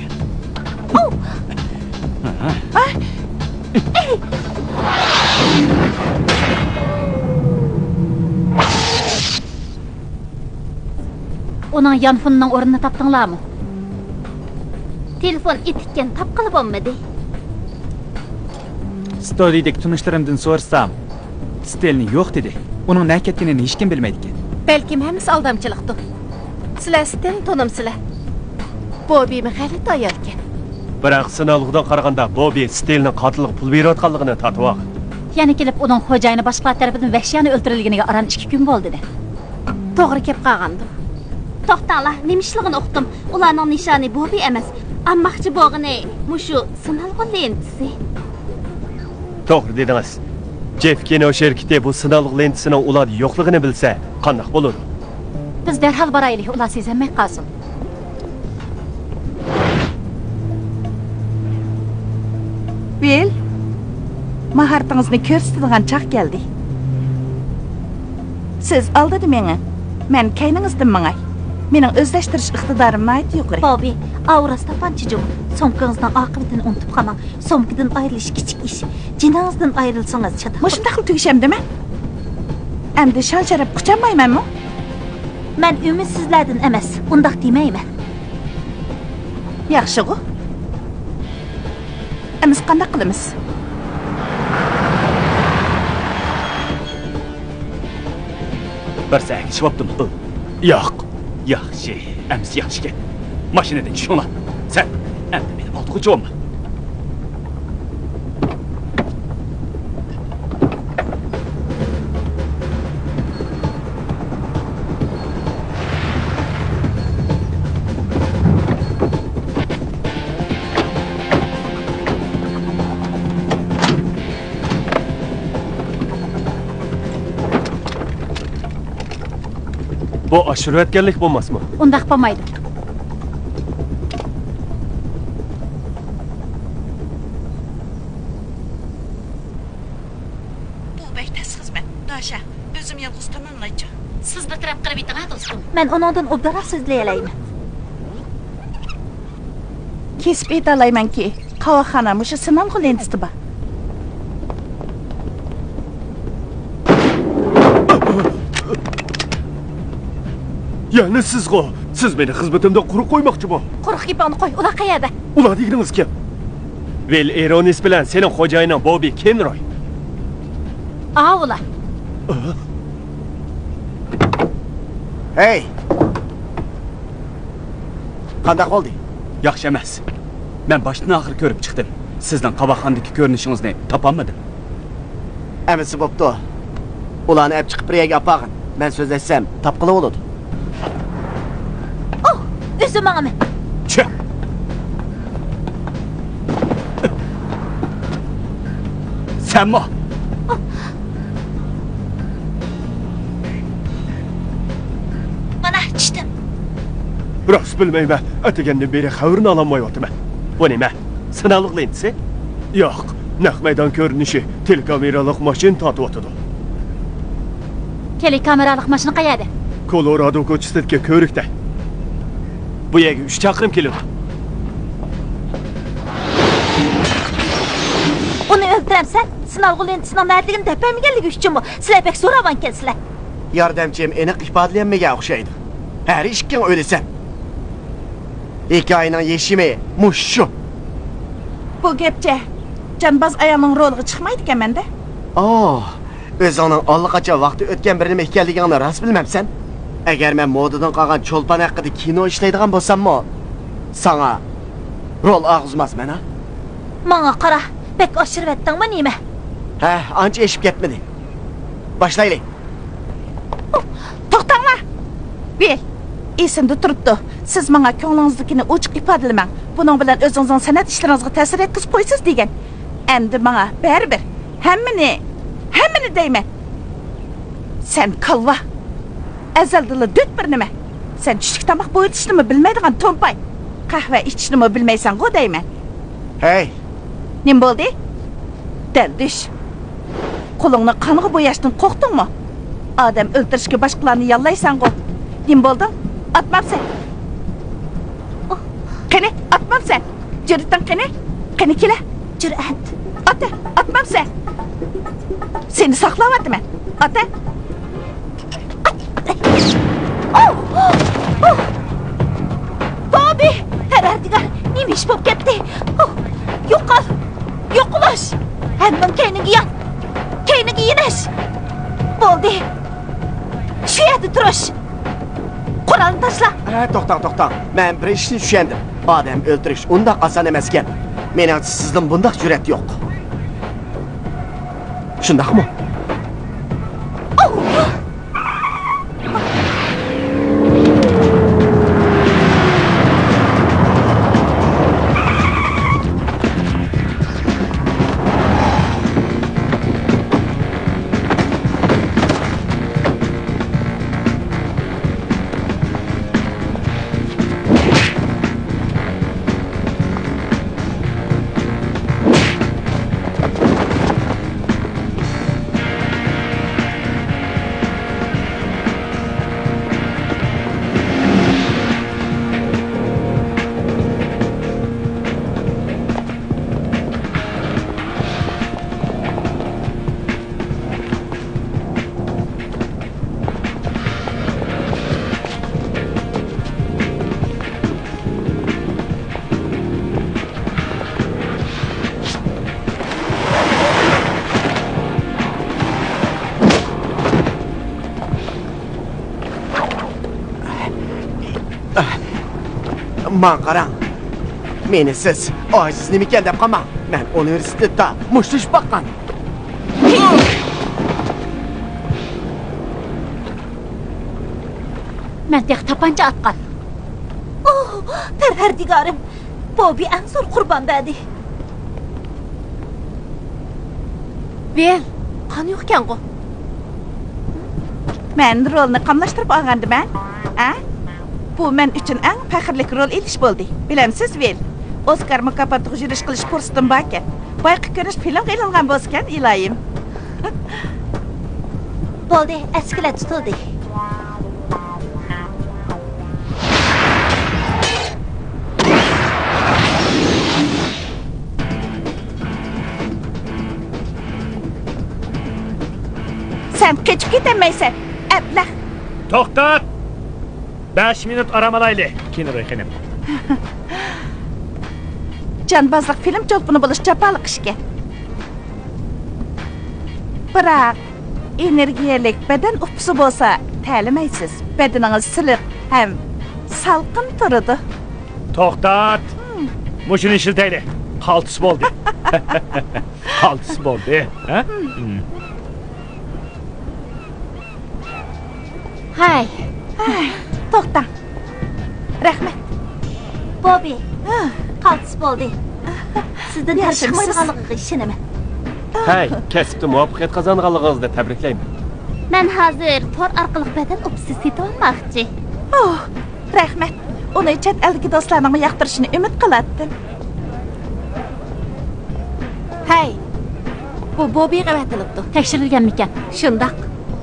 ئۇنىڭ يانفونىنىڭ ئورنىنى تاپتىڭلارمۇ؟ تېلېفون ئېتىككەن، تاپقىلى بولمىدى. ستورىدىكى تونۇشلىرىمدىن سورىسام، ستېلنى يوق دېدى. ئۇنىڭ نەگە كەتكىنىنى ھېچكىم بىلمەيدىكەن. بەلكىم ھەممىسى ئالدامچىلىقتۇ. سىلەر ستېلنى تونۇمسىلەر؟ بوبىمۇ غەلىتە ئايالكەن. بىراق سىنالغۇدىن قارىغاندا، بوبى ستېلنىڭ قاتىلغا پۇل بېرىۋاتقانلىقىنى تارتىۋالغان. يەنە كېلىپ ئۇنىڭ خوجايىنى باشقىلار تەرىپىدىن ۋەھشىيانە ئۆلتۈرۈلگىنىگە ئاران ئىككى كۈن بولدى دە. توغرا كەپ قالغاندۇ. توختاڭلار، نېمە ئىشلىغىنى ئۇقتۇم. ئۇلارنىڭ نىشانى بوبى ئەمەس. ئالماقچى بولغىنى مۇشۇ سىنالغۇ لېنتىسى. توغرا دېدىڭىز. جېف كىنو شىركىتى بۇ سىنالغۇ لېنتىسىنىڭ ئۇلاردا يوقلۇقىنى بىلسە، قانداق بولىدۇ؟ بىز دەرھال بارايلى، ئۇلار سېزەلمەي قالسۇن. ۋىل، ماھارىتىڭىزنى كۆرسىتىدىغان چاغ كەلدى. سىز ئالدىدا مېڭىڭ، مەن كەينىڭىزدىن ماڭاي. مېنىڭ ئۆزلەشتۈرۈش ئىقتىدارىم ناھايىتى يۇقىرى. بوبى، ئاۋۇ راستاپانچى جۇمۇ. سومكىڭىزنىڭ ئاقىۋىتىنى ئۇنتۇپ قالماڭ. سومكىدىن ئايرىلىش كىچىك ئىش. جېنىڭىزدىن ئايرىلسىڭىز چاتاق. مۇشۇنداقلا تۈگىشەمدىمەن؟ ئەمدى شان-شەرەپكە ئۇچالمايمەنمۇ؟ مەن ئۈمىدسىزلەردىن ئەمەس، ئۇنداق دېمەيمەن. ياخشىغۇ. ئەمىسە قانداق قىلىمىز؟ بىرسى ئەگىشىۋاپتىمۇ؟ ياق. ياخشى، ئەمىسە ياخشىكەن. ماشىنىدىن چۈشۈڭلار. سەن ئەمدى مېنى ئالدىغۇچى بولما. بۇ ئاشۇرۇۋەتكەنلىك بولماسمۇ؟ ئۇنداق بولمايدۇ. بۇ بەك تەس خىزمەت، داشا. ئۆزۈم يالغۇز تاماملايچۇ. سىزلا تەرەپ قىلىۋېتىڭ ھە، دوستۇم. مەن ئۇنىڭدىن ئوبدانراق سۆزلىيەلەيمەن. كېسىپ ئېيتالايمەنكى، قاۋاقخانا مۇشۇ سىنالغۇ لېنتىسى بار. يەنە سىزغۇ؟ سىز مېنى خىزمىتىمدىن قۇرۇق قويماقچىمۇ؟ قۇرۇق گېپىڭنى قوي، ئۇلار قەيەردە؟ ئۇلار دېگىنىڭىز كىم؟ ۋىل ئېرونىس بىلەن سېنىڭ خوجايىنىڭ بوبى كىنروي. ئاۋۇلا. ھەي! قانداق بولدى؟ ياخشى ئەمەس. مەن باشتىن ئاخىر كۆرۈپ چىقتىم. سىزنىڭ قاۋاقخانىدىكى كۆرۈنۈشىڭىزنى تاپالمىدىم. ئەمىسە بوپتۇ. ئۇلارنى ئەپ چىقىپ بىر يەرگە ئاپارغىن. مەن سۆزلەشسەم، تاپقىلى بولىدۇ. ئوھ، ئۆزۈم ماڭىمەن. چۈ! سەنمۇ؟ مانا، چۈشتۈم. راست بىلمەيمەن. ئەتىگەندىن بېرى خەۋىرىنى ئالالمايۋاتىمەن. بۇ نېمە؟ سىناقلىق لېنتىسى؟ ياق، نەق مەيدان كۆرۈنۈشى، تېلېكامېرالىق ماشىنا تارتىۋاتىدۇ. تېلېكامېرالىق ماشىنا قەيەردە؟ كولورادو كوچىسىدىكى كۆۋرۈكتە. بۇ يەرگە ئۈچ چاقىرىم كېلىدۇ. ئۇنى ئۆلتۈرەمسەن؟ سىنالغۇ لېنتىسىنىڭ نەدىلىكىنى دەپەلمىگەنلىكى ئۈچۈنمۇ؟ سىلەر بەك زوراۋانكەنسىلەر. ياردەمچىم ئېنىق ئىپادىلىيەلمىگەن ئوخشايدۇ. ھەر ئىككىڭ ئۆلىسەن. ھېكايىنىڭ يېشىمى مۇشۇ. بۇ گەپچە جانباز ئايالنىڭ رولىغا چىقمايدىكەنمەن-دە. ئوھ، ئۆزۈڭنىڭ ئاللىقاچان ۋاقتى ئۆتكەن بىر نېمە ئىكەنلىكىڭنى راست بىلمەمسەن؟ ئەگەر مەن مودىدىن قالغان چولپان ھەققىدە كىنو ئىشلەيدىغان بولساممۇ، ساڭا رول ئالغۇزماسمەن ھە؟ ماڭا قارا، بەك ئاشۇرۇۋەتتىڭمۇ نېمە؟ ھە، ئانچە ئېشىپ كەتمىدى. باشلايلى. توختاڭلار! ۋىل، ئېسىمدە تۇرۇپتۇ. سىز ماڭا كۆڭلىڭىزدىكىنى ئوچۇق ئىپادىلىمەڭ. بۇنىڭ بىلەن ئۆزىڭىزنىڭ سەنئەت ئىشلىرىڭىزغا تەسىر يەتكۈزۈپ قويىسىز دېگەن. ئەمدى ماڭا بەرىبىر. ھەممىنى، ھەممىنى دەيمەن. سەن كالۋا. ئەزەلدىنلا دۆت بىر نېمە. سەن چۈشلۈك تاماق بويىتىشنىمۇ بىلمەيدىغان تومپاي. قەھۋە ئىچىشنىمۇ بىلمەيسەنغۇ دەيمەن. ھەي! نېمە بولدى؟ دەلدۈش. قولۇڭنى قانغا بوياشتىن قورقتۇڭمۇ؟ ئادەم ئۆلتۈرۈشكە باشقىلارنى ياللايسەنغۇ. نېمە بولدۇڭ؟ ئاتمامسەن؟ قېنى، ئاتمامسەن؟ جۈرئىتىڭ قېنى؟ قېنى كېلە. جۈرئەت. ئاتا، ئاتمامسەن؟ سېنى ساقلاۋاتىمەن. ئاتا. بوبى! پەرۋەردىگار، نېمە ئىش بولۇپ كەتتى؟ يوقال! يوقىلىش! ھەممىڭ كەينىگە يان! كەينىگە يېنىش! بولدى! شۇ يەردە تۇرۇش! قورالنى تاشلا! ھە، توختاڭ، توختاڭ. مەن بىر ئىشنى چۈشەندىم. ئادەم ئۆلتۈرۈش ئۇنداق ئاسان ئەمەسكەن. مېنىڭچە، سىزدىن بۇنداق جۈرئەت يوق. شۇنداقمۇ؟ ماڭا قاراڭ. مېنى سىز ئاجىز نېمىكەن دەپ قالماڭ. مەن ئۇنىۋېرسىتېتتا مۇشتلىشىپ باققان. مەن تېخى تاپانچا ئاتقان. ئوھ، پەرۋەردىگارىم! بوبى ئەڭ زور قۇربان بەردى. ۋىل، قان يوقكەنغۇ؟ مەن رولنى قاملاشتۇرۇپ ئالغانىدىمەن. ئە؟ بۇ مەن ئۈچۈن ئەڭ پەخىرلىك رول ئېلىش بولدى. بىلەمسىز، ۋىل؟ ئوسكار مۇكاپاتىغا يۈرۈش قىلىش پۇرسىتىم باركەن. بايىقى كۆرۈنۈش فىلىمغا ئېلىنغان بولسىكەن، ئىلاھىم. بولدى، ئەسكىلەر تۇتۇلدى. سەن قېچىپ كېتەلمەيسەن، ئەبلەخ! توختات! بەش مىنۇت ئارام ئالايلى، كىنروي خېنىم. جانبازلىق فىلىم چولپىنى بولۇش جاپالىق ئىشكەن. بىراق، ئېنېرگىيەلىك بەدەن ئۇپپىسى بولسا تەلىمەيسىز. بەدىنىڭىز سىلىق ھەم سالقىن تۇرىدۇ. توختات! مۇشۇنى ئىشلىتەيلى. قالتىس بولدى. قالتىس بولدى. ھە؟ ھەي. ھەي، توختاڭ. رەھمەت. بوبى، ھە. قالتىس بولدى. سىزدىن تەرەپ ياخشىمۇسىز؟ چىقمايدىغانلىقىغا ئىشىنىمەن. ھەي، كەسىپتە مۇۋەپپەقىيەت قازانغانلىقىڭىزنى تەبرىكلەيمەن. مەن ھازىر تور ئارقىلىق بەدەن ئۇپپىسى سېتىۋالماقچى. ئوھ، رەھمەت. ئۇنى چەت ئەلدىكى دوستلارنىڭمۇ ياقتۇرۇشىنى ئۈمىد قىلاتتىم. ھەي، بۇ بوبىغا ئەۋەتىلىپتۇ. تەكشۈرۈلگەنمىكەن؟ شۇنداق.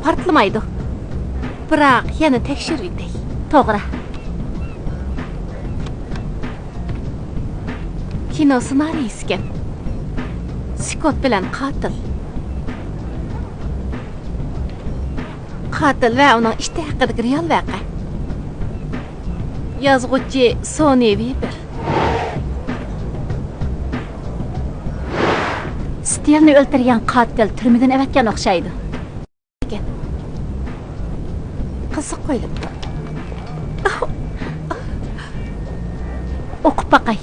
پارتلىمايدۇ. بىراق يەنە تەكشۈرۈۋېتەي. توغرا. كىنو سېنارىيىسىكەن. سكوت بىلەن قاتىل. قاتىل ۋە ئۇنىڭ ئىتى ھەققىدىكى رېئال ۋەقە. يازغۇچى سونى ۋېبېر. ستىلنى ئۆلتۈرگەن قاتىل تۈرمىدىن ئەۋەتكەن ئوخشايدۇ. قىزىق قويۇلۇپتۇ. ئوقۇپ باقاي.